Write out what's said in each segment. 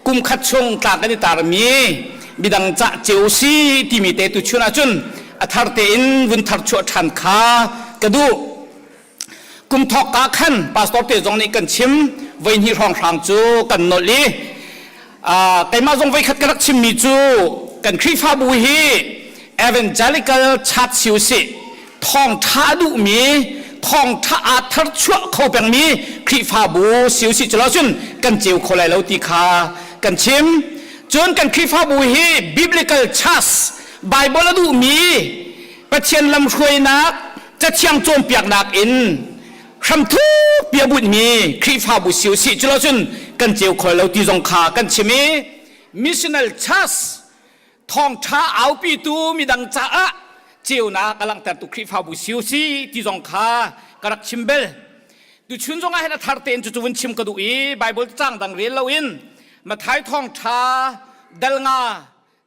Kum khat chung tlang kan i tarmi midang cah ceu si timi te tu chun ahcun a thar tein vun thar chuah ṭhan kha ka duh. Kum thawk ka khan pastor te zong nih kan chim voi hnih hrawnghrang cu kan nolh i keimah zong voi khat ka rak chimmi cu kan Khrihfabu hi evangelical church si usih thawngṭha duhmi thawngṭha aa tharchuah kho pengmi Khrihfabu si usih cu lo cun kan ceu kho lai lo ti kha kan chim. Cun kan Khrihfabu hi biblical church Bible a duhmi Pathian lamhruainak Cathiang cawnpiaknak in hramthuk bia bunhmi Khrihfabu si usih cu lo cun kan ceu kho lo ti zong kha kan chim i missional church thawngṭha aupitu midang caah ceunak a langhtertu Khrihfabu si usih ti zong kha ka rak chim bel. Tuchun zong ah hin a thar tein cucu vun chim ka duh i Bible cang dang rel loin Matthai thawngṭha dal nga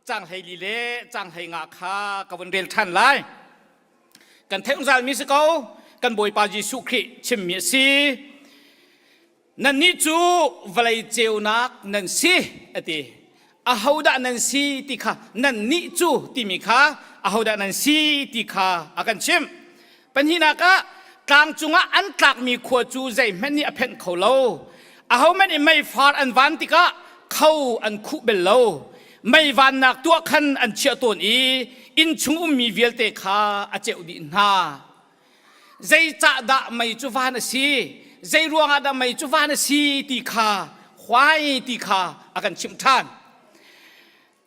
cang 14 le cang 15 kha ka vun rel ṭhan lai. Kan theih zungzalmi si ko. Kan Bawipa Jesuh Khrih chimmi a si. Nannih cu vawlei ceunak nan si, a ti. Ahodah nan si ti kha nannih cu timi kha ahodah nan si ti kha a kan chimh. Pahnihnak ah tlang cungah an tlakmi khua cu zeihmanh nih a phenh kho lo. Ahohmanh nih meifar an van tikah kho an khuh bel lo. Mei vannak tuah khan an chiah tawn i inn chung ummi vialte kha a ceuh dih hna. Zeicahdah mei cu van a si? Zei ruangah dah mei cu van a si ti kha why ti kha a kan chimh ṭhan.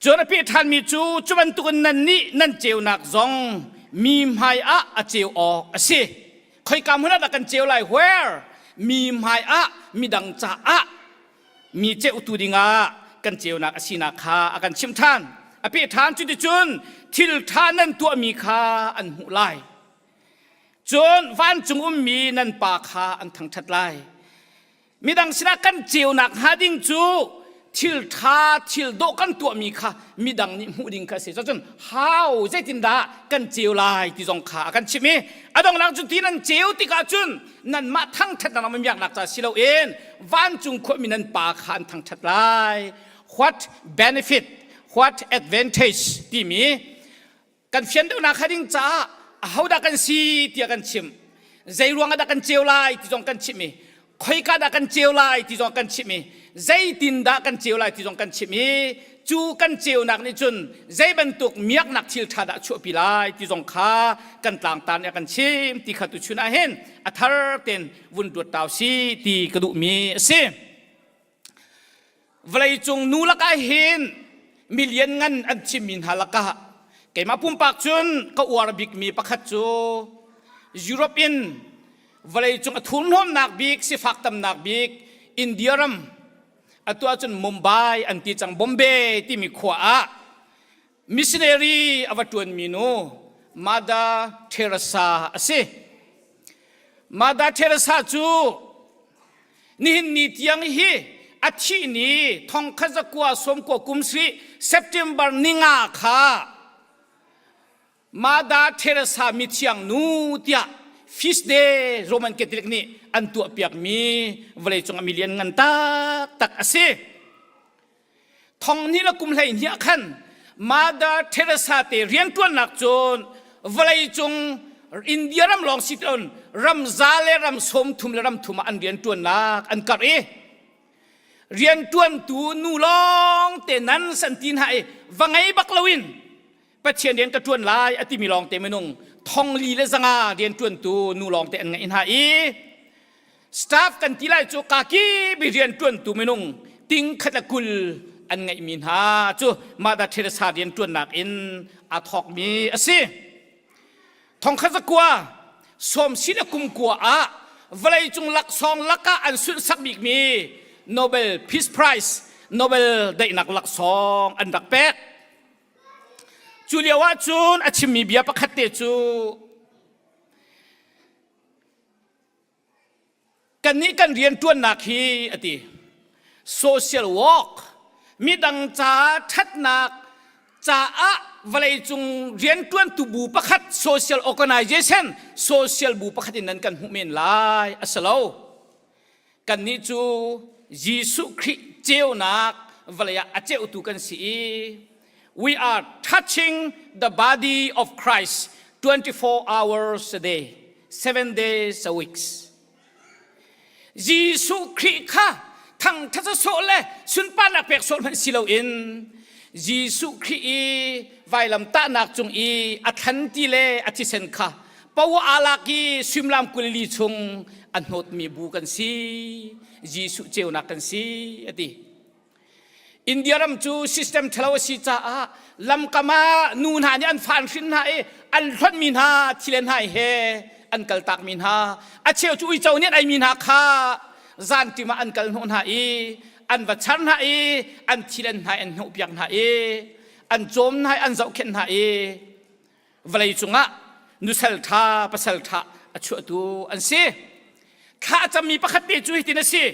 Cun a peh ṭhanmi cu cu bantukin nannih nan ceunak zong mi hmai ah a ceu awk a si. Khoika hmun ah dah kan ceu lai? Where? Mi hmai ah, midang caah mi ceuhtu dingah kan ceunak a sinak kha a kan chimh ṭhan. A peh ṭhan cuticun thil ṭha nan tuahmi kha an hmuh lai. Cun vancung ummi nan Pa kha an thangṭhat lai. Midang sinah kan ceunak hnga ding cu thil ṭha, thil dawh kan tuahmi kha midang nih hmuh ding kha a si. Cun how zeitindah kan ceu lai ti zong kha a kan chimh i a donghnak cu ti nan ceu tikah cun nanmah thangṭhatnak lam miaknak ca si loin vancung khuami nan pa kha an thangṭhat lai. What benefit, what advantage timi kan fian deuhnak hnga ding caah ahodah kan si tiah kan chim zei ruangah dah kan ceu lai ti zong kan chim i khoika dah kan ceu lai ti zong kan chim i zeitin dah kan ceu lai ti zong kan chim i cu kan ceunak nih cun zei bantuk miaknak thil ṭha dah chuahpi lai ti zong kha kan tlangtar nih a kan chim ti kha tuchun ah hin a thar ten vun ruat tau si ti ka duhmi a si. Vawleicung nu lakah hin milian ngan an thimmi hna lakah keimah pumpak cun ka uar bikmi pakhat cu Europe in vawleicung a thurhnawmnak bik sifak tamnak bik India ram atu ahcun Mumbai an ti cang Bombay timi khua ah missionary a va ṭuanmi nu Mother Teresa a si. Mother Teresa cu nihin ni tiang hi a thih ni thongkhat zakua sawmkua kum si September ninga kha Mother Teresa mithiang nu tiah Feast Day Roman Catholic nih an tuahpiakmi vawleicung a milian ngan taktak a si. Thong hnih le kum 12 ah khan Mother Teresa te rianṭuannak cun vawleicung India ram lawng si loin ram za le ram 30 le ram thum ah an rianṭuannak an karh i rianṭuantu nu lawng te nan san ti hna i va ngei bak loin Pathian rian ka ṭuan lai a timi lawng te minung thong li le zanga rianṭuantu nu lawng te an ngeih hna i Staff kan ti lai cu kaki bi rianṭuantu minung ting khat le 20 an ngeihmi hna cu Mother Teresa rianṭuannak in aa thawkmi a si. Thongkhat zakua sawm si le kum kua ah vawleicung laksawng lakah an sunhsak bikmi Nobel Peace Prize Nobel daihnak laksawng an rak pek. Cu lio ah cun a chimmi bia pakhat te cu Kannih kan rianṭuannak hi a ti social work midang ca ṭhatnak caah vawleicung rianṭuantu bu pakhat social organization social bu pakhat in nan kan hmuh men lai a si lo. Kannih cu Jesuh Khrih ceunak vawlei ah a ceutu kan si i we are touching the body of Christ 24 hours a day, 7 days a week. Jesuh Khrih kha thangṭhat sawh le sunparnak pek sawh hmanh si loin Jesuh Khrih i vailamtahnak cung i a thlan ti le a thisen kha poah aa lak i suimilam 24 chung a hnawtmi bu kan si. Jesuh ceunak kan si a ti. India ram cu system ṭhalo a si caah lamkam ah nu hna nih an fa an hrin hna i an hlonhmi hna thil hna he an kaltakmi hna a cheu cu uico nih an eimi hna kha zanṭim ah an kal hnawh hna i an va char hna i an thil an hna an hnawhpiak hna i an cawm hna i an zohkhenh hna i vawlei cungah nusal ṭha pasal ṭha a chuahtu an si thla a cammi pakhat te cu hitin a si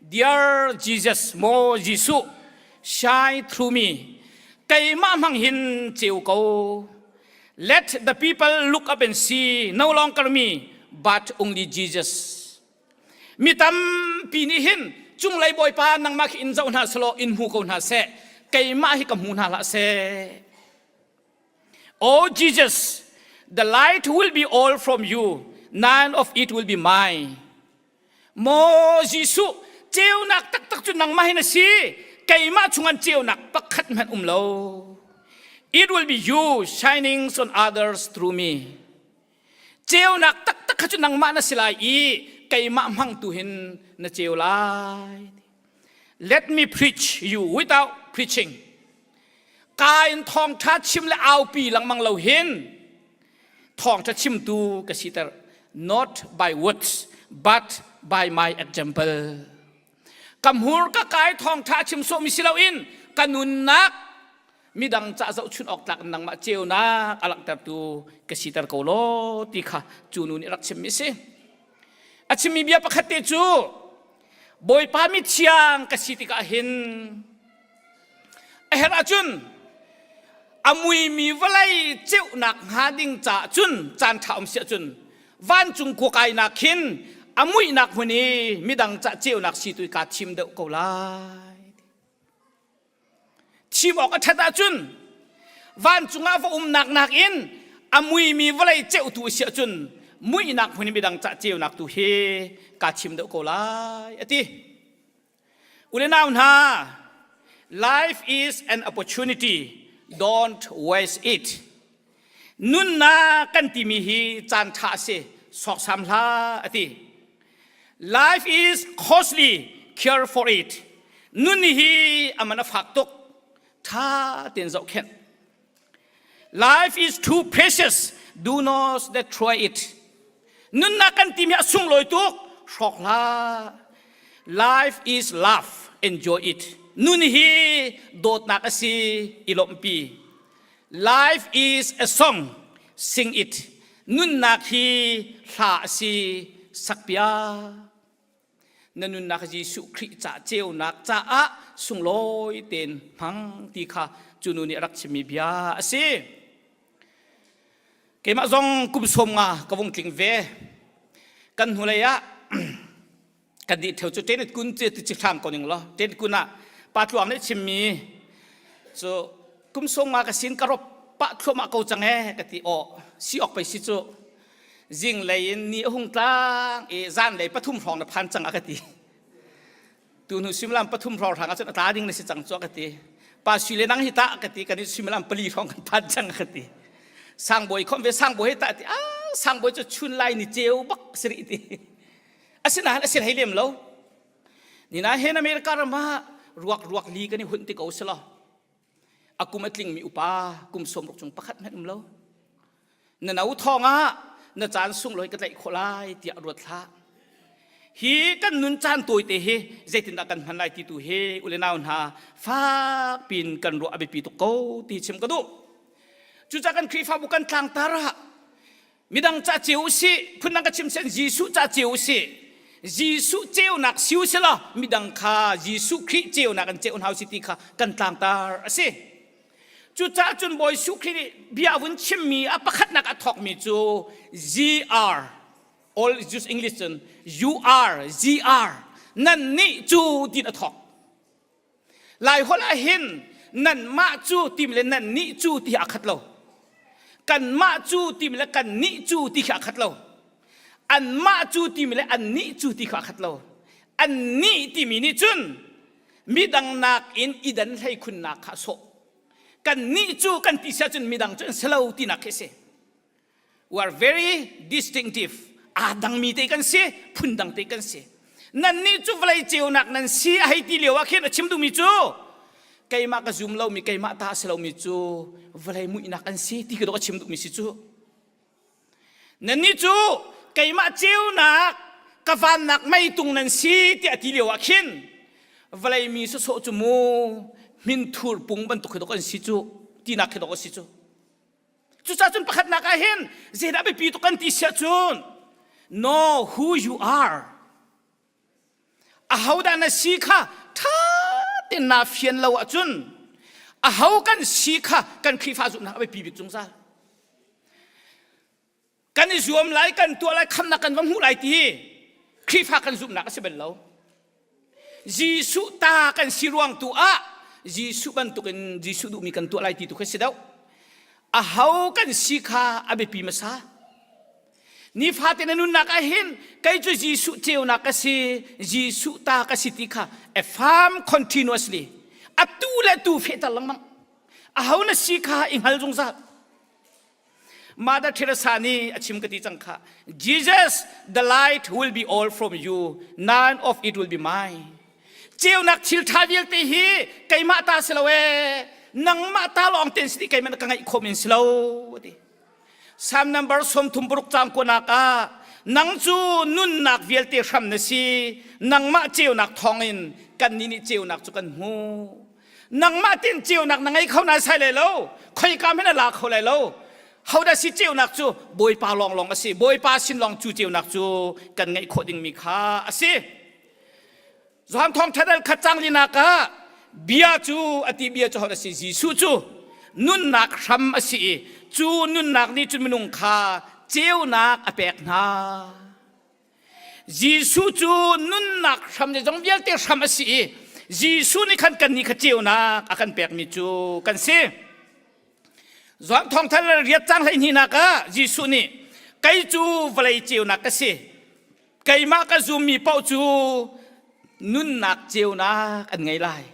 Dear Jesus, maw Jesuh, shine through me. Keimah hmang hin ceu ko. Let the people look up and see no longer me, but only Jesus. Mi tampi nih hin cunglei Bawipa nangmah khi in zoh hna selaw in hmu ko hna seh. Keimah hi ka hmu hna hlah seh. Oh Jesus, the light will be all from you. None of it will be mine. Maw Jesuh, ceunak taktak cu nangmah hin a si. Keimah chungan ceunak pakhat hmanh um lo. It will be you shining on others through me. Ceunak taktak kha cu nangmah na si lai i keimah hmang tu hin na ceu lai. Let me preach you without preaching. Ka in thawngṭha chim le aupi lengmang lo hin thawngṭha chimtu ka siter not by words but by my example ka hmur ka kai thawngṭha chim sawhmi si loin ka nunnak midang ca zohchun awk tlak nangmah ceunak a langhtertu ka siter ko law ti kha cu nu nih rak chimmi si a chimmi bia pakhat te cu Bawipa mithiang ka si tikah hin A herh ahcun a muimi vawlei ceunak hnga ding caah cun caan ṭha um si ahcun vancung khua kainak khin a muihnak hmun i midang cah ceunak si tu kaa thim deuh ko lai. Thim awk a ṭhat ahcun vancung ah va umnak nakin a muimi vawlei ceutu a si ahcun muihnak hmun i midang cah ceunak tu hi kaa thim deuh ko lai a ti. U le nau hna, life is an opportunity, don't waste it. Nunnak kan timi hi caan ṭha a si, sawksam hlah a ti. Life is costly, care for it. Nun hi a man a fak tuk, ṭha tein zohkhenh. Life is too precious. Do not destroy it. Nunnak kan timi a sunglawi tuk. Hrawk hlah. Life is love. Enjoy it. Nun hi dawtnak a si. I lawmhpi. Life is a song. Sing it. Nunnak hi hla a si. Sakpiak. Na nunnak Jesuh Khrih ca ceunak caah sunglawi tein hmang ti kha cu nu nih a rak chimmi bia a si. Keimah zong kum sawm nga ka vung tling ve. Kan hnulei ah kan dih theo cu tenet kun ti ti hram ko ning law tenet kun ah pa tluang nih chimmi cu kum sawm nga ka sin ka rop pah thluahmah ko cang ee ka ti aw si ok pei si cu zinglei in ni a hung tlang i zanlei pathum hrawng na phan cang a ka ti tu hnu suimilam pathum hrawng hrang ahcun a tla ding na si cang cu a ka ti pa sui le nang hi tah ka ti kan i suimilam pali hrawng kan phan cang a ka ti sangbawi khom ve sangbawi hi tah ti ah sangbawi cu chun lai ni ceu bak siri ti asinain a si hlei lem lo nina hen America ram ah ruak ruak li kan i hunh ti ko selaw a kum a tlingmi upa kum 60 cung pakhat hmanh um lo na no thawng ah na caan sunglawi ka tlaih khawh lai tiah ruat hlah hi kan nun caan tawite hi zeitindah kan hman lai ti tu hi ule nau hna fak pin kan ruah a biapi tuk ko ti chim ka duh cucaah kan Khrihfabu kan tlangtar ah midang ca ceu usih phundang ka chim sen Jesuh ca ceu usih Jesuh ceunak si usih law midang kha Jesuh Khrih ceunak an ceu hna usih ti kha kan tlangtar a si Cucaah cun Bawi Jesuh Khrih nih bia a vun chimmi a pakhatnak a thawkmi cu GR all just English cun UR GR nan nih cu tin a thawk. Laiholh ah hin nanmah cu timi le nannih cu ti hi aa khat lo. Kanmah cu timi le kannih cu ti khi aa khat lo. Anmah cu timi le annih cu ti kha aa khat lo. Annih timi nih cun midang nakin i dan hlei khunnak kha a sawh. Kannih cu kan ti si ahcun midang cu an si lo tinak khi a si. We are very distinctive. Aa dangmi te kan si, phundang te kan si. Nannih cu vawlei ceunak nan si a hei ti lio ah khin a chim duhmi cu keimah ka zum lomi keimah ta a si lomi cu vawlei muihnak an si ti ka dawh a chim duhmi si cu. Nannih cu keimah ceunak ka vannak meitung nan si tiah a ti lio ah khin vawlei mi sawsawh cu mu hminthur pung bantuk khi dawh an si cu tinak khi dawh a si cu. Cucaah cun pakhatnak ah hin zeidah biapi tuk kan ti siah cun know who you are. Ahodah na si kha ṭha tein naa fian lo ahcun aho kan si kha kan Khrihfa zumhnak a biapi bik zungzal. Kan i zuam lai, kan tuah lai, khamnak kan va hmuh lai ti hi Khrihfa kan zumhnak a si bal lo. Jesuh ta kan si ruang tu ah Jesuh bantukin Jesuh duhmi kan tuah lai ti tu khi si deuh. Aho kan si kha a biapi hmasa. Nifate na nunnak ah hin kei cu Jesuh ceunak ka si, Jesuh ta ka si ti kha affirm continuously. Atu le tu fehter lengmang. Aho na si kha i hngal zungzal. Mother Teresa nih a chim ka ti cang kha Jesus the light will be all from you none of it will be mine ceunak thil ṭha vialte hi keimah ta si lo ee nangmah ta lawng ten si keimah ka ngaih khawm in si lo ti Psalm number 36 cang kuanak ah nang cu nunnak vialte hram na si nangmah ceunak thawngin kannih nih ceunak cu kan hmu nangmah tin ceunak na ngei kho nai sai lai lo khoika hmanh na la kho lai lo hodah si ceunak cu bawipa lawnglawng a si bawipa sin lawng cu ceunak cu kan ngeih khawh dingmi kha a si Johan thawngṭha dal khat cang linak ah bia cu a ti bia cu hodah si Jesuh cu nunnak hram a si i cu nunnak nih cun minung kha ceunak a pek hna Jesuh cu nunnak hram zeizong vialte hram a si i Jesuh nih khan kannih kha ceunak a kan pekmi cu kan si. Johan thawngtha riat cang 12 ah Jesuh nih kei cu vawlei ceunak ka si. Keimah ka zummi paoh cu nunnak ceunak an ngei lai.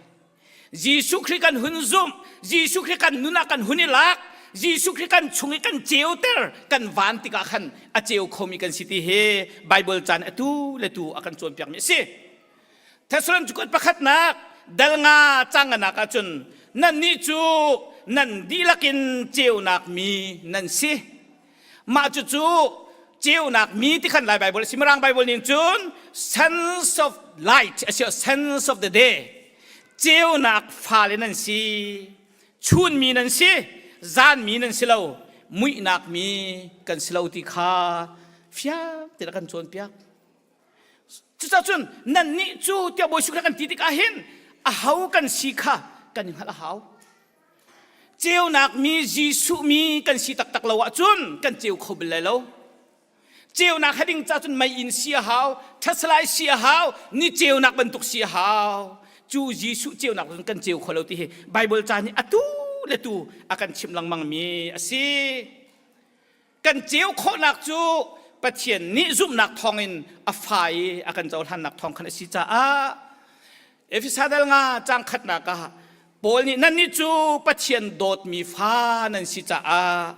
Jesuh Khrih kan hun zumh, Jesuh Khrih kan nun ah kan hun i lak, Jesuh Khrih kan chung i kan ceuter, kan van tikah khan a ceu khomi kan si ti hi Bible caan atu le tu a kan cawnpiakmi a si. Thessalon cukuat pakhatnak dal nga canganak ahcun nannih cu nan dihlak in ceunak mi nan si. Mah cucu ceunak mi ti khan Lai Bible a si. Mirang Bible ning cun sons of light a si, sons of the day. Ceunak fale nan si, chun mi nan si, zan mi nan si lo, muihnak mi kan si lo ti kha fiang tein a kan cawnpiak. Cucaah cun nannih cu tiah Bawi Jesuh kan ti tikah hin aho kan si kha kan i hngalh a hau. Ceunak mi Jesuh mi kan si taktak lo ahcun kan ceu kho bal lai lo. Ceunak ha ding ca cun meiinn si a hau, ṭhatsalai si a hau, ni ceunak bantuk si a hau. Cu Jesuh ceunak cun kan ceu kho lo ti hi Bible ca nih atu le tu a kan chimh lengmang mi a si. Kan ceu khawhnak cu Pathian nih zumhnak thawngin a fa i a kan cohlannak thawng khan a si caah Efesa dal nga cang khatnak ah Paul nih nannih cu Pathian dawtmi fa nan si caah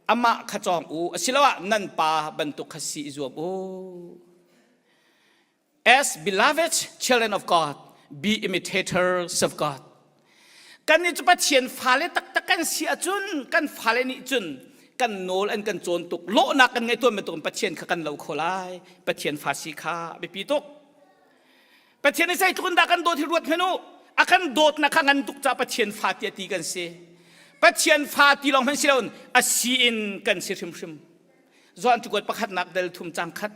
amah kha cawng u asiloah nan pa bantuk kha si i zuam u. As beloved children of God, be imitators of God. Kan nih cu Pathian fale taktak kan si ahcun kan fale nih cun kan nawl an kan cawn tuk lawhnak kan ngeih tuan bantukin Pathian kha kan lo kho lai Pathian fa si kha a biapi tuk Pathian nih zeitluk in dah kan dawt hi ruat hmanh u a kan dawtnak kha ngan tuk caah Pathian fa tiah ti kan si Pathian fa ti lawng hmanh si loin a si in kan si hrimhrim Johan cakuat pakhatnak del thum cang khat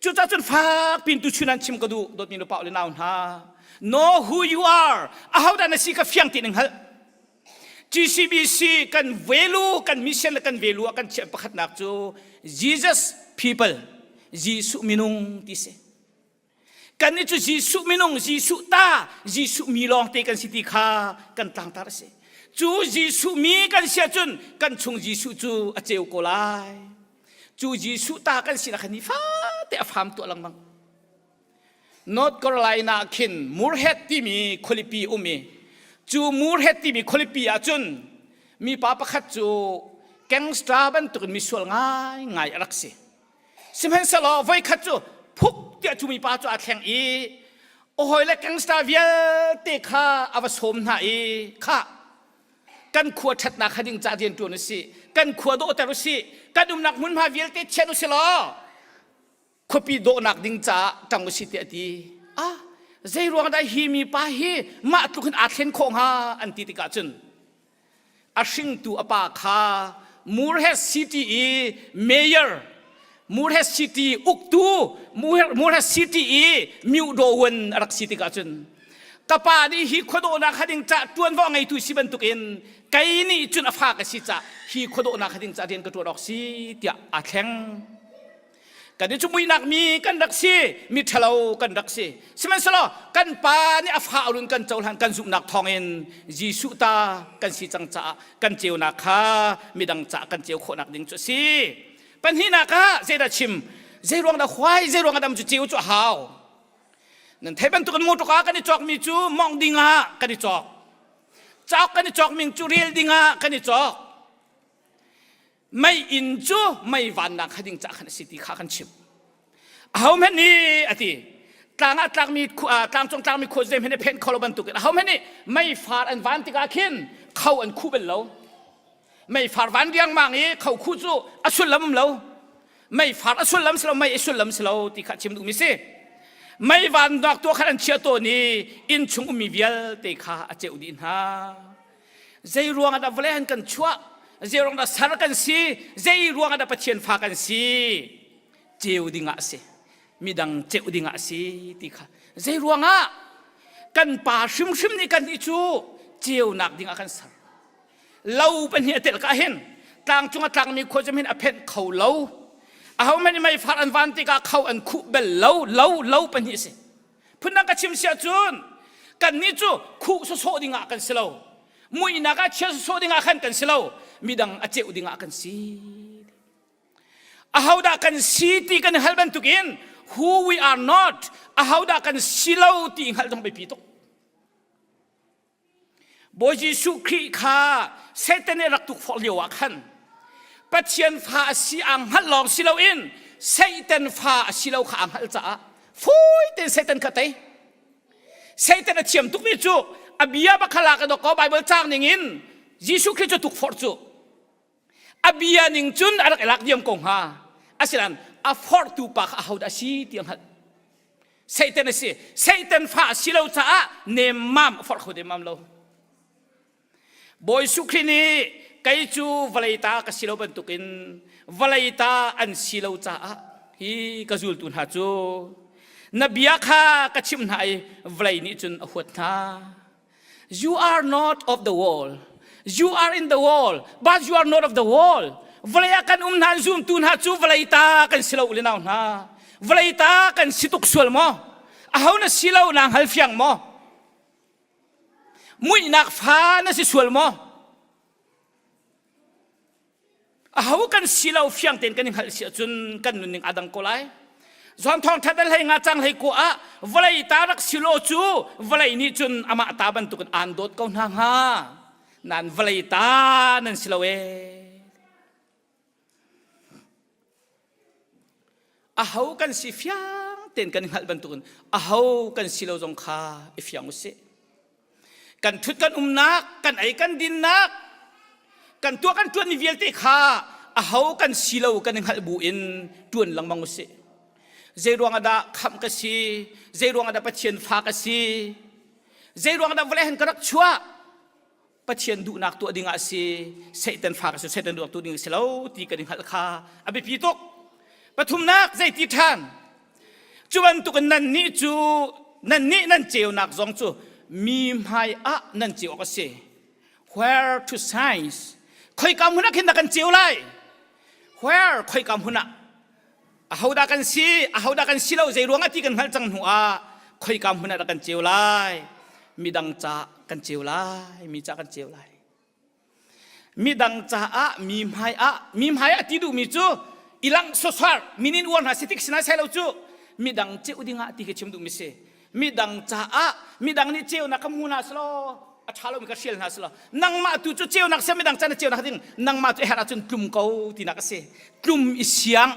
Cucaah cun fak pin tu chun an chim ka duh dawtmi nupa le nau hna know who you are ahodah na si ka fiang ti na hngalh GCBC kan value kan mission le kan value ah kan chiah pakhatnak cu Jesus people Jesuh minung ti si. Kan nih cu Jesuh minung, Jesuh ta, Jesuh mi lawngte kan si ti kha kan tlangtar a si. Cu Jesuh mi kan si ahcun kan chung Jesuh cu a ceu ko lai. Cu Jesuh ta kan sinak kha nifate a fam tuah lengmang. North Carolina khin Moorhead timi khualipi um i cu Moorhead timi khualipi ahcun mipa pakhat cu gangster bantukin misual ngaingai a rak si. Sihmanhsehlaw voikhat cu phuk tiah cu mipa cu aa thleng i a hawile gangster vialte kha a va sawm hna i khah kan khua ṭhatnak kha ding ca rian ṭuan usih kan khua dawhter usih kan umnak hmunhma vialte thianh usih law khuapi dawhnak ding caah ṭang usih tiah a ti. Ah, zei ruang dah hi mipa hi mah tluk hin aa thlen khawh hnga an ti tikah cun a hringtu a pa kha Moorhead City i mayor Moorhead City uktu Moorhead City i Myodawan a rak si tikah cun ka pa nih hi khuadawhnak kha ding cah ṭuanvo a ngeitu si bantukin kei nih cun a fa ka si cah hi khuadawhnak kha ding cah rian ka ṭuan awk si tiah aa thleng. Kan i cu muihnak mi kan rak si, mi ṭhalo kan rak si. Sihmanhsehlaw kan pa nih a fa ulun kan cohlan kan zumhnak thawngin Jesuh ta kan si cang caah kan ceunak kha midang caah kan ceu khawhnak ding cu a si. Pahnihnak ah zeidah chim? Zei ruang dah huai, zei ruang ah dam cu ceu cu a hau? Nan theih bantukin motor kan i cawkmi cu mawngh ding ah kan i cawk. Cauk kan i cawkmi cu rel ding ah kan i cawk. Mei inn cu mei vannak kha ding cah khan a si ti kha kan chim. Ahohmanh nih a ti tlang ah tlakmi tlangcung tlangmi khua zeihmanh a phen kho lo bantukin ahohmanh nih meifar an van tikah khin kho an khuh bal lo. Meifar van riangmang i kho khuh cu a sullam um lo. Meifar a sullam si lo, mei a sullam si lo ti kha chim duhmi si. Mei vannak tuah khan an chiah tawn i inn chung ummi vialte kha a ceuh dih hna. Zei ruang ah dah vawlei han kan chuah? Zei ruang dah sar kan si? Zei ruang ah dah Pathian fa kan si? Ceu ding ah a si. Midang ceuh ding ah a si ti kha. Zei ruang ah kan pa hrimhrim nih kan nih cu ceunak ding ah kan ser. Lo pahnih a telh ka hin tlangcung a tlangmi khua hin a phenh kho lo. Ahohmanh nih meifar an van tikah kho an khuh bel lo, lo, lo pahnih a si. Phundang ka chim si ahcun kannih cu khuh sawsawh dingah kan si lo. Muihnak ah chia sawsawh dingah khan kan si lo. Midang a ceuh dingah kan si. Ahodah kan si ti kan hngalh bantukin who we are not ahodah kan si lo ti hngalh zong biapi tuk. Bawi Jesuh Khrih kha Satan nih rak tukforh lio ah khan Pathian fa a si aa hngalh lawng si loin Satan fa a si lo kha aa hngalh caah fawi tein Satan kha tei. Satan a thiam tukmi cu a bia bakha lak in ko Bible caang ning in Jesuh Khrih cu tukforh cu a bia ning cun a rak i lak diam ko hnga. Asinain a forhtu pa kha ahodah a si ti a hngalh. Satan a si. Satan fa a si lo caah nemmam a forh kho demmam lo. Bawi Jesuh Khrih nih kei cu vawlei ta ka si lo bantukin vawlei ta an si lo caah hi ka zultu hna cu na bia kha ka chimh hna i vawlei nih cun a huat hna. You are not of the world. You are in the world, but you are not of the world. Vawlei ah kan um hna zumtu hna cu vawlei ta kan si lo le nau hna. Vawlei ta kan si tuk sual maw? Aho na si lo na hngal fiang maw? Muihnak fa na si sual maw? Aho kan si lo fiang tein kan i hngalh si ahcun kan nunning aa dang ko lai. John thawngṭhat a hlei nga cang hlei ko ah vawlei ta rak si lo cu vawlei nih cun amah ta bantukin aan dawt ko hna hnga. Nan vawlei ta nan si lo ee. Aho kan si fiang tein kan hngalh bantukin aho kan si lo zong kha i fiang usih. Kan ṭhut kan umnak, kan ei kan dinnak, kan tuah kan ṭuanmi vialte kha aho kan si lo kan i hngalh bu in ṭuan lengmang usih. Zei ruang ah dah khamh ka si? Zei ruang ah dah Pathian fa ka si? Zei ruang ah dah vawlei han ka rak chuah? Pathian duhnak tuah ding ah a si Satan fa ka si Satan duhnak tuah ding a si lo ti kan i hngalh kha a biapi tuk pathumnak zeiti ṭhan cu bantukin nannih cu nannih nan ceunak zong cu mi hmai ah nan ceu awk a si where to shine khoika hmun ah khin dah kan ceu lai where khoika hmun ah ahodah kan si ahodah kan si lo zei ruang ah ti kan hngalh cang hnu ah. khoika hmun ah dah kan ceu lai? Midang ca kan ceu lai, mi ca kan ceu lai. Midang caah mi hmai ah mi hmai ah ti duhmi cu ilang sosar minin uar hna si tik sinai sai lo cu midang ceu dingah ti khi chim duhmi si. Midang caah midang nih ceunak ka hmu hna selaw a ṭha lomi ka hrial hna selaw nangmah tu cu ceunak sia midang can ceunak ding nangmah cu herh ahcun tlum ko tinak a si. Tlum i siang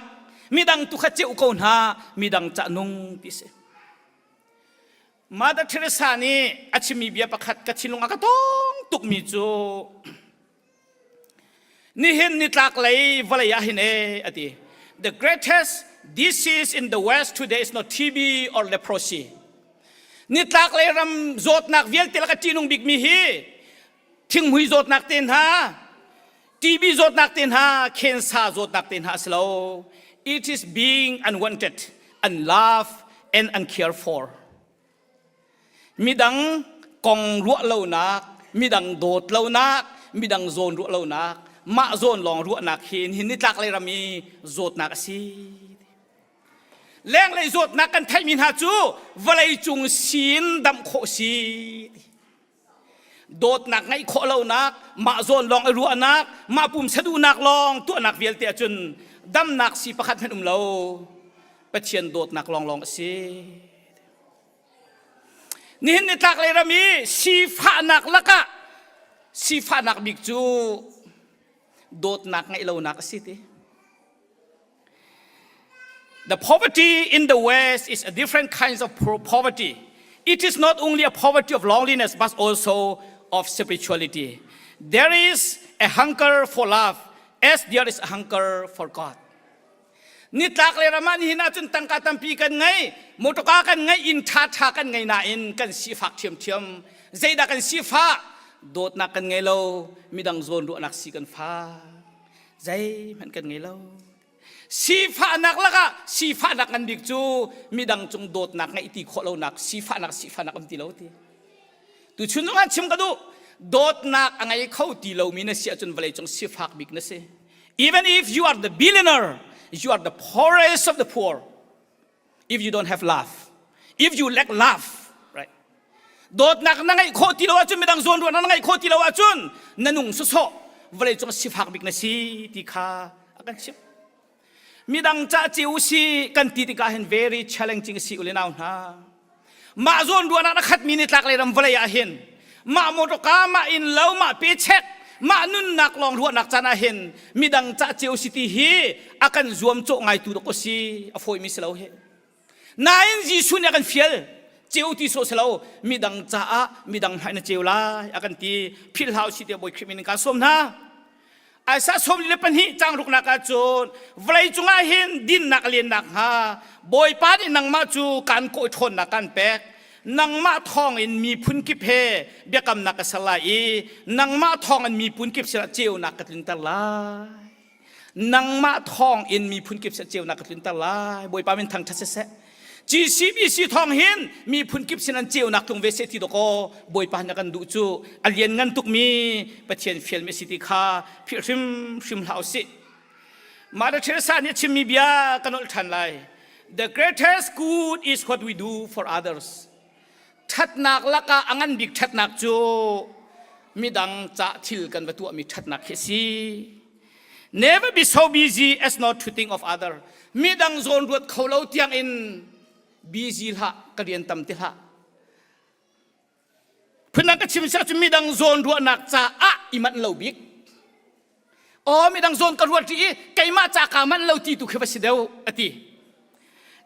midang tu kha ceu ko hna midang cah nung ti si. Mother Teresa nih a chimmi bia pakhat ka thinlung a ka tawng tukmi cu nihin nitlak lei vawlei ah hin e a ti the greatest disease in the west today is not TB or leprosy nitlak lei ram zawtnak vialte laka ṭihnung bikmi hi thinghmui zawtnak te hna TB zawtnak te hna cancer zawtnak te hna a si lo it is being unwanted unloved and uncared for Midang kong ruah lonak, midang dawt lonak, midang zawn ruah lonak, mah zawn lawng ruahnak hi nihin nitlak lei ram i zawtnak a si. Lenglei zawtnak kan theihmi hna cu vawlei cung sin damh khawh si. Dawtnak ngeih khawh lonak, mah zawn lawng i ruahnak, mah pumsa duhnak lawng tuahnak vialte ahcun damnak si pakhat hmanh um lo. Pathian dawtnak lawnglawng a si. Nihin nitlak lei ram i sifahnak lakah sifahnak bik cu dawtnak ngeih lonak a si ti. The poverty in the West is a different kinds of poverty. It is not only a poverty of loneliness but also of spirituality. There is a hunger for love as there is a hunger for God. Nitlak le ram ah nihin ahcun tangka tampi kan ngei, motorka kan ngei, inn ṭhaṭha kan ngei nain kan sifak ṭhiamṭhiam. Zeidah kan sifah? Dawtnak kan ngei lo, midang zawn ruahnak si kan fak. Zeihmanh kan ngei lo. Sifahnak lakah sifahnak ngan bik cu midang cung dawtnak ngeih ti khawh lonak sifahnak sifahnak um ti lo ti. Tuchun zong ah chim ka duh. Dawtnak a ngei kho ti lomi na si ahcun vawleicung sifak bik na si. Even if you are the billionaire, you are the poorest of the poor. If you don't have love, if you lack love, right? Dawtnak na ngeih khawh ti lo ahcun midang zawn ruahnak na ngeih khawh ti lo ahcun na nung sawsawh vawleicung sifak bik na si ti kha a kan chimh. Midang ca ceu si kan ti tikah hin very challenging si ule nau hna. Mah zawn ruahnak a khatmi nitlak lei ram vawlei ah hin mah motorka mah inn lo mah pechek mah nunnak lawng ruahnak caan ah hin midang ca ceu si ti hi a kan zuam cawh ngai tu dok si a fawimi si lo hi. Nain Jesuh nih a kan fial ceu ti sawh si lo midang caah midang hmai na ceu lai a kan ti philh hau si tiah Bawi Khrih min in kaan sawm hna. Isaiah 42 caang ruknak ah cun vawlei cungah hin dinnak a lennak hnga Bawipa nih nangmah cu kaan kawi ṭhawnnak kaan pek nangmah thawngin miphun kip he biakamnak ka ser lai i nangmah thawngin miphun kip sinah ceunak ka tlunter lai nangmah thawngin miphun kip sinah ceunak ka tlunter lai Bawipa min thangṭhat siseh GCBC thawng hin miphun kip sin an ceunak tlung ve seh ti dawkaw Bawipa nih a kan duh cu a lian ngan tukmi Pathian fialmi a si ti kha philh hrimhrim hlah usih. Mother Teresa nih a chimmi bia ka nolh ṭhan lai. The greatest good is what we do for others. Ṭhatnak lakah a ngan bik ṭhatnak cu midang ca thil kan va tuahmi ṭhatnak khi a si. Never be so busy as not to think of other. Midang zawn ruat kho lo tiang in busy hlah, ka rian tam ti hlah. Phundang ka chim siah cun midang zawn ruahnak caah i manh lo bik. Aw midang zawn ka ruat rih i keimah ca kaa manh lo ti tu khi va si deuh a ti.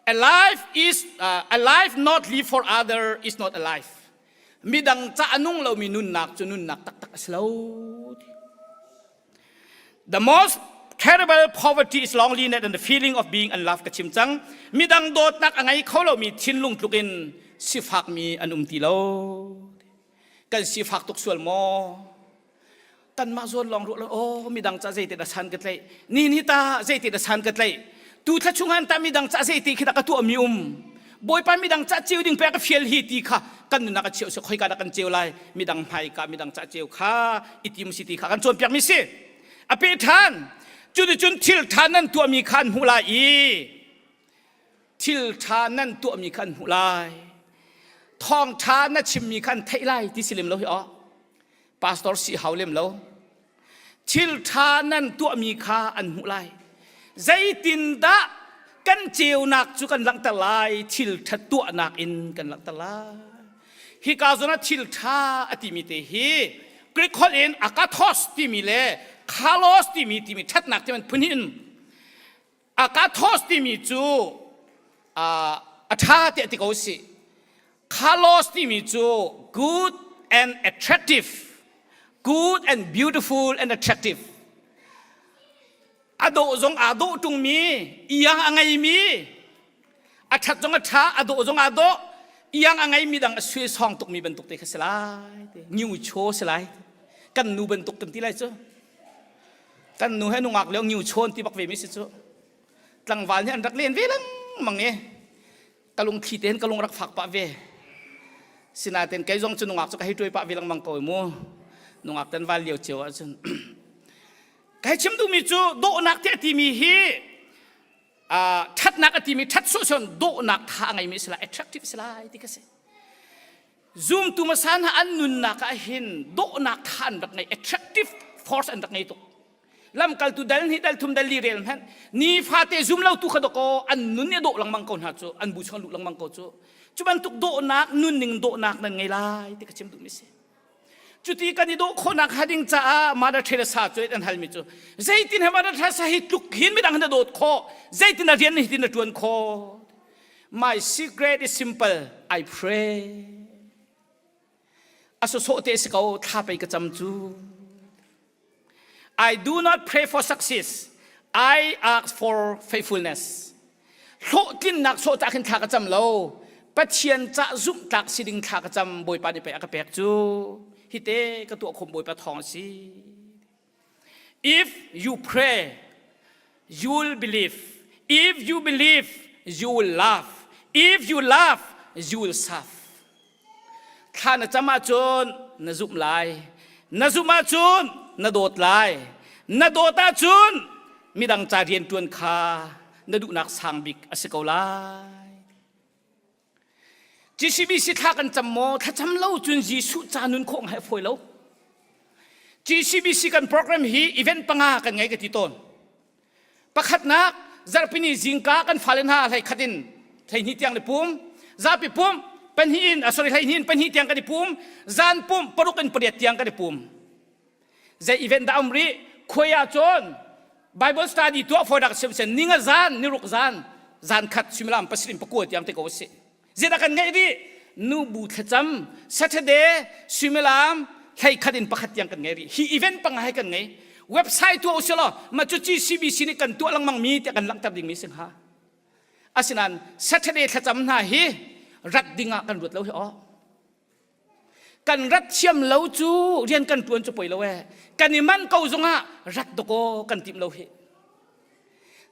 A life is uh, a life not live for other is not a life. Midang ca a nung lomi nunnak cu nunnak taktak a si lo. The most terrible poverty is loneliness and the feeling of being unloved ka chim cang. Midang dawtnak a ngei kho lomi thinlung tluk in sifakmi an um ti lo. Kan sifak tuk sual maw? Kanmah zawn lawng ruah lo aw midang ca zei te dah san ka tlaih ni ni ta zei te dah san ka tlaih tu thla chung han ta midang ca zei te khi dah ka tuah mi um bawipa midang ca ceu ding pe ka fial hi ti kha kan nunnak a cheu se khoi ka dah kan ceu lai midang hmai ka midang ca ceu kha i tim si ti kha kan cawnpiak mi si a pe ṭhan cuticun thil ṭha nan tuahmi kha an hmuh lai i thil ṭha nan tuahmi kha an hmuh lai. Thawngṭha na chimmi kha an theih lai ti si lem lo hi aw. Pastor si hau lem lo. Thil ṭha nan tuahmi kha an hmuh lai. Zeitindah kan ceunak cu kan langhter lai? Thil ṭha tuahnak in kan langhter lai. Hika zawn ah thil ṭha a timi te hi Greek holh in akathos timi le kalos timi timi ṭhatnak ti phun hin Akathos timi cu a ṭha tiah ti ko sih. Kalos timi cu good and attractive, good and beautiful and attractive. A dawh zong aa dawh ṭungmi, iang a ngeimi, a ṭhat zong a ṭha, a dawh zong aa dawh, iang a ngeimi dang a sui sawng tukmi bantuk te kha si lai. Ngiu chaw si lai. Kan nu bantuk kan ti lai cu. Kan nu he nungak lio ngiu chawn ti bak ve mi si cu. Tlangval nih an rak len ve lengmang i ka lungthli tein ka lung rak fak pah ve. Sinain kei zong cu nungak cu ka hei tuai pah ve lengmang ko mu. Nungak tan val lio cio ahcun. Ka hei chim duhmi cu dawhnak tiah timi hi ṭhatnak a timi ṭhat sawhsawh dawhnak tha a ngeimi si lai attractive si lai ti ka si. Zumtu hmasa hna an nunnak ah hin dawhnak tha an rak ngei attractive force an rak ngei tuk. Lamkaltu dal hnih dal thum dal li rel hmanh nifate zum lo tu kha dawkaw an nun i dawh lengmang ko hna cu an bu chung luh lengmang ko cu cu bantuk dawhnak nunning dawhnak nan ngei lai ti ka chim duhmi si. Cuti kan i dawh khawhnak hnga ding caah Mother Teresa cu an halmi cu zeitin he Mother Teresa hi tluk hin midang na dawt khawh zeitin a rian hitin na ṭuan khawh My secret is simple I pray a sawsawh te si ko thla pei ka cam cu I do not pray for success. I ask for faithfulness. Hlawhtlinnak sawh ta khin thla ka cam lo. Pathian ca zumh tlak si ding thla ka cam Bawipa nih pei a ka pek cu. Hite ka tuah khom Bawipa thawng si. If you pray, you will believe. If you believe, you will love. If you love, you will serve. Thla na cam ahcun na zumh lai. Na zumh ahcun na dawt lai. Na dawt ahcun midang ca rianṭuan kha na duhnak sang bik a si ko lai. GCBC thla kan cam maw? Thlacam lo cun Jesuh ca nun khawh ngai a fawi lo. GCBC kan program hi event panga kan ngei ka ti tawn. Pakhatnak, zarhpini zingka kan fale hna hlei khat in hleihnih tiang i pum, zapi pum pahnih in, sorry hleihnih in pahnih tiang kan i pum, zan pum paruk in pariat tiang kan i pum. Zei event dah um rih? Khuai ah cun Bible study tuah for dak sim sen ninga zan niruk zan zan khat suimilam pasarih in pakua tiang te ko si. Zeidah kan ngeih rih? Nubu thlacam Saturday suimilam hlei khat in pakhat tiang kan ngei rih. Hi event panga hi kan ngei. Website tuah usih law mah cu GCBC nih kan tuah lengmang mi tiah kan langhter dingmi si hnga. Asinain Saturday thlacam hna hi rat ding ah kan ruat lo hi aw. Kan rat thiam lo cu rian kan tuan cu poi lo ee. Kan i manh ko zongah rat dakaw kan timh lo hi.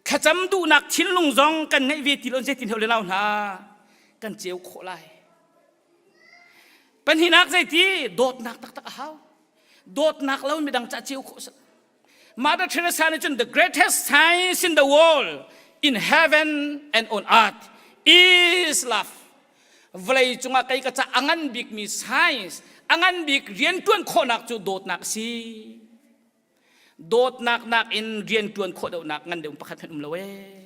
Thlacam duhnak thinlung zong kan ngeih ve ti lo zeitin heo le nau hna kan ceu khawh lai. Pahnihnak zeiti dawtnak taktak a hau. Dawtnak lo midang ca ceu khawh si. Mother Teresa nih cun the greatest science in the world in heaven and on earth is love. Vawlei cungah kei ka ca a ngan bikmi science, a ngan bik rianṭuan khawhnak cu dawtnak a si. Dawtnak nakin rianṭuan khawh deuhnak ngan deuh pakhat hmanh um lo ee.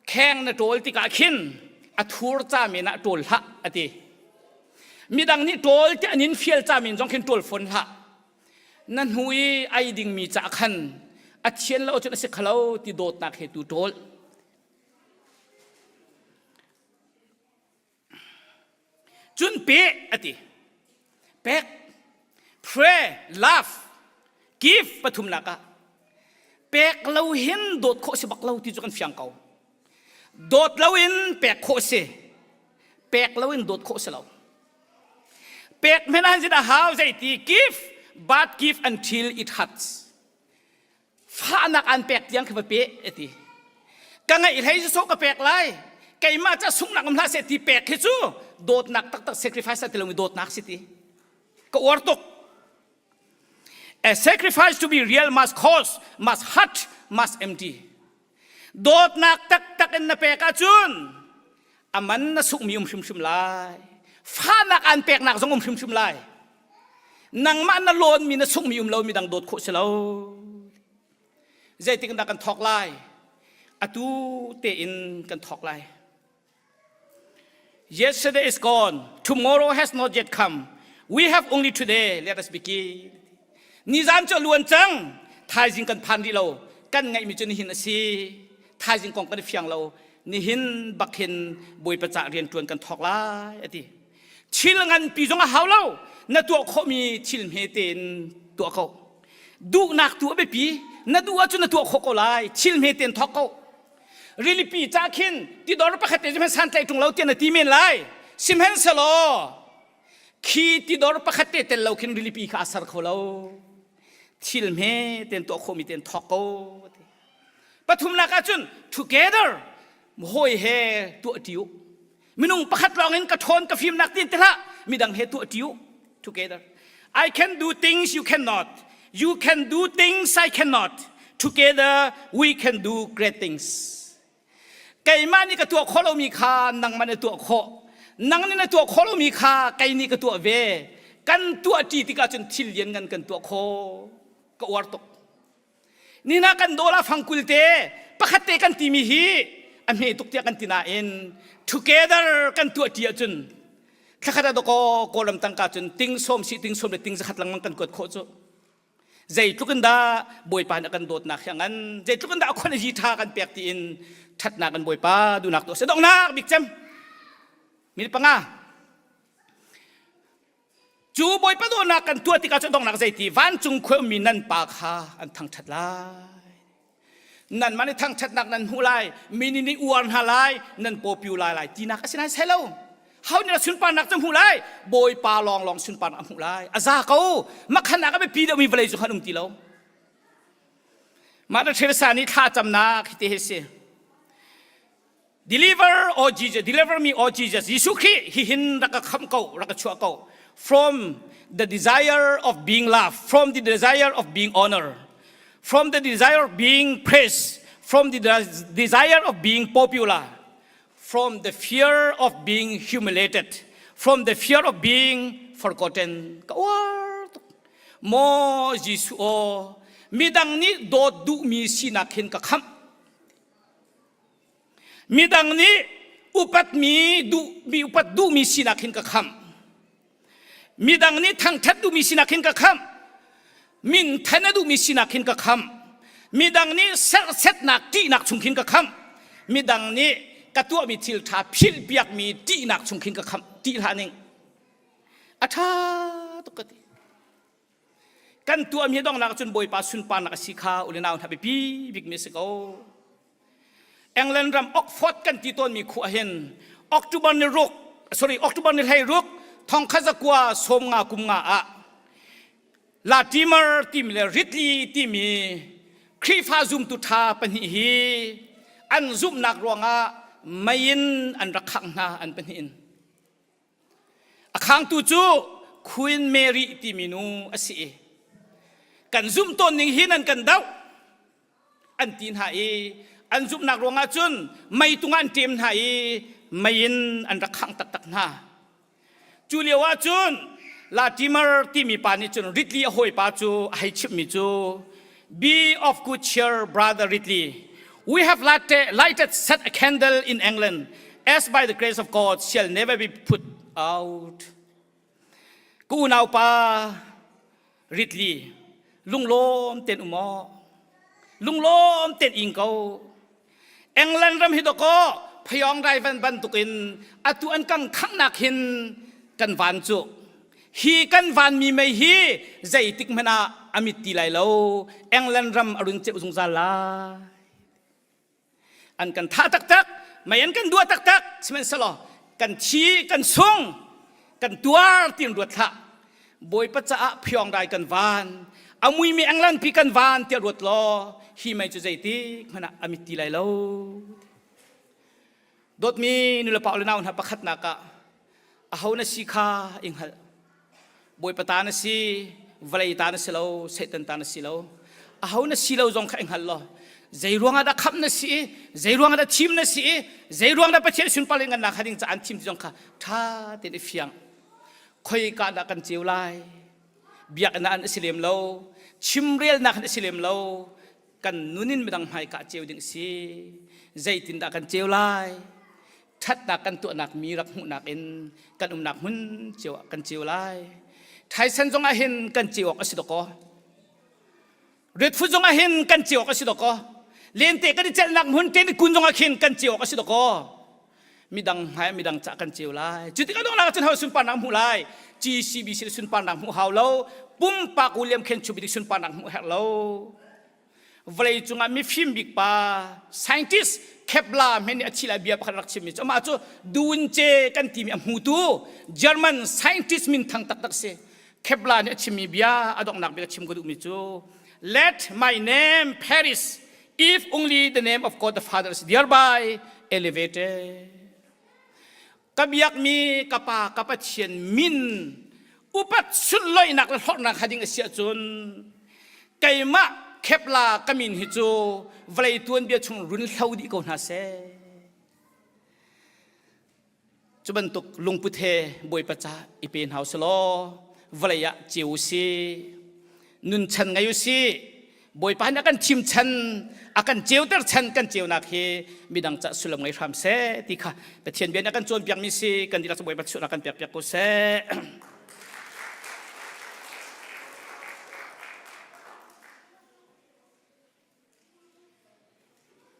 Kheng na ṭawl tikah khin a thur ca men ah ṭawl hlah a ti. Midang nih ṭawl ti an in fial ca men zong khin ṭawl fawn hlah. Na hnu i ai dingmi ca khan a thian lo cun a si khalo ti dawtnak he tu ṭawl. Cun pe a ti. Pek, pray, love, give pathumnak ah pek lo hin dawt khawh si bak lo ti cu kan fiang ko. Dawt lo in pek khawh si. Pek lo in dawt khawh si lo. Pek men han zit a hau zeiti give but give until it hurts. Fahnak an pek tiang khi va pe ati. Ka ngeih hlei cu ka pek lai. Keimah ca sunghnak um hlah seh ti pek hi cu dawtnak taktak sacrifice ti lomi dawtnak si ti. Ka uar tuk. A sacrifice to be real must cost, must hurt, must empty. Dawtnak taktak in na pek ahcun. A man na sukmi um hrimhrim lai. Fahnak aan peknak zong um hrimhrim lai. Nangmah na lawnmi na sukmi um lo midang dawt khawh si lo. Zeitik dah kan thawk lai? Atu tein kan thawk lai. Yesterday is gone. Tomorrow has not yet come. We have only today. Let us begin. Nizan cu a luan cang. Thaizing kan phan rih lo. Kan ngaihmi cu nihin a si. Thaizing kong kan i fiang lo. Nihin bak hin Bawipa cah rian ṭuan kan thawk lai a ti. Thil nganpi zong a hau lo. Na tuah khawhmi thil hme tein tuah ko. Duhnak tu a biapi. Na duh ahcun na tuah khawh ko lai. Thil hme tein thawk ko. Rilipi ca khin tidor pakhat te hmanh santlaih ṭung lo tiah na ti men lai. Sihmanhsehlaw khi tidor pakhat te tel lo khin rilipi kha a ser kho lo. Thil hme ten tuah khawhmi ten thawk ko. Pathumnak ahcun together hawi he tuah ṭi u. Minung pakhat lawng in ka ṭhawn ka fimnak tin ti hlah. Midang he tuah ṭi u. Together. I can do things you cannot. You can do things I cannot. Together we can do great things. Keimah nih ka tuah khawh lomi kha nangmah nih tuah khawh. Nang nih na tuah khawh lomi kha kei nih ka tuah ve. Kan tuah ṭi tikah cun thil lianngan kan tuah khawh. Ka uar tuk. Nina kan dawla fangkul te pakhat te kan timi hi a hme tuk tiah kan ti nain together kan tuah ṭi ahcun thlakhat ah dawkaw kawlram tangka cun ting sawm si ting sawm le ting zakhat lengmang kan kuat khawh cu zeitluk in dah bawipa nih a kan dawtnak hi a ngan zeitluk in dah a khon a ṭha kan pek tiin ṭhatnak kan bawipa duhnak tuah se donghnak bik cem minute panga Cu Bawipa dawtnak kan tuah tikah cu donghnak zeiti vancung khua ummi nan pa kha an thangṭhat lai. Nanmah nih thangṭhatnak nan hmuh lai, mi nih nih uar hna lai, nan pawpiu lai lai tinak a si nai sai lo. Ho nih dah sunparnak cu hmuh lai? Bawipa lawnglawng sunparnak a hmuh lai. A za ko. Makhannak a biapi deuhmi vawlei cu khan um ti lo. Mah Teresa nih thla camnak hi ti hi si. Deliver, O Jesus, deliver me, O Jesus. Jesuh Khrih, hihin rak ka khamh ko, rak ka chuah ko. From the desire of being loved, from the desire of being honored, from the desire of being praised, from the desire of being popular, from the fear of being humiliated, from the fear of being forgotten. Ka uar tuk. Maw Jesuh aw, midang nih dawt duhmi sinak hin ka khamh. Midang nih upatmi duhmi upat duhmi sinak hin ka khamh. Midang nih thangṭhat duhmi sinak hin ka khamh. Min than a duhmi sinak hin ka khamh. Midang nih serhsetnak ṭihnak chung khin ka khamh. Midang nih ka tuahmi thil ṭha philhpiakmi ṭihnak chung khin ka khamh. Ṭih hlah ning. A ṭha tuk ka ti. Kan tuahmi hi donghnak cun Bawipa sunparnak a si kha u le nau hna biapi bikmi a si ko. England ram Oxford kan ti tawnmi khua hin October ni ruk sorry October ni hlei ruk thongkhat zakua sawm nga kum nga ah Latimer timi le Ridley timi Khrihfa zumtu ṭha pahnih hi an zumhnak ruangah mei in an rak khangh hna an pahnih in. A khangtu cu Queen Mary timi nu a si i kan zumh tawn ning hin an kan doh an ti hna i an zumhnak ruangah cun meitung ah an ṭem hna i mei in an rak khangh taktak hna. Cu lio ah cun Latimer timi pa nih cun Ridley a hawipa cu a hei chimhmi cu Be of good cheer, brother Ridley. We have lighted set a candle in England, as by the grace of God shall never be put out. Ka unaupa Ridley, lunglawm ten um aw. Lunglawm ten ing ko. England ram hi dawkaw phayong rai van bantukin atu an kang khangnak hin kan van cu hi kan van mi mei hi zeitik hmanh ah a mit ti lai lo England ram a run ceuh zungzal lai an kan thah taktak mei an kan dua taktak sihmanhsehlaw kan thi kan sung kan tuar tiin ruat hlah Bawipa caah phiong rai kan van a muimi england pi kan van tiah ruat law hi mei cu zeitik hmanh ah a mit ti lai lo dawtmi nulepa le nau hna pakhatnak ah aho na si kha i hngalh Bawipa ta na si vawlei ta na si lo Satan ta na si lo aho na si lo zong kha i hngal law. Zei ruangah dah khamh na si i, zei ruangah dah thim na si i, zei ruang dah Pathian sunpar in ngannak ding caah an thim ti zong kha ṭha tein i fiang. Khoika dah kan ceu lai? Biakinn ah an si lem lo, chimrelnak an si lem lo, kan nun in midang hmaika ceu ding si. Zeitindah kan ceu lai? Ṭhatnak kan tuahnak mi rak hmuhnak in kan umnak hmun cio ah kan ceu lai. Thaisen zong ah hin kan ceu awk a si dawkaw. Ritfut zong ah hin kan ceu awk a si dawkaw. Lente kan i celhnak hmun te kun zong ah khin kan ceu awk a si dawkaw. Midang hmai midang cah kan ceu lai. Cu tikah donghnak ah cun ho sunparnak hmuh lai. GCBC sunparnak hmuh hau lo. Pumpak William Khen Chu bidik sunparnak hmuh herh lo. Vawlei cungah mifim bik pa scientist Kepler men nih a thi lai bia pakhat rak chimmi cu amah cu Dunce kan timi a hmutu German scientist min thang taktak si. Kepler nih a chimmi bia a donghnak bik a chim ka duhmi cu Let my name perish if only the name of God the Father is thereby elevated. Ka biakmi ka pa ka Pathian min upat sunloihnak le hlorhnak ha ding a si ahcun keimah Kepla ka min hi cu vawlei tuanbia chung run hlo dih ko hna seh. Cu bantuk lungput he Bawipa ca i pe hna usih law vawlei ah ceu usih, nunchan ngei usih, Bawipa nih a kan thim chan, a kan ceuter chan kan ceunak hi midang cah sullam ngei hram seh ti kha Pathian bia nih a kan cawnpiakmi si kan dihlak cu Bawipa chuahnak kan pek piak ko seh.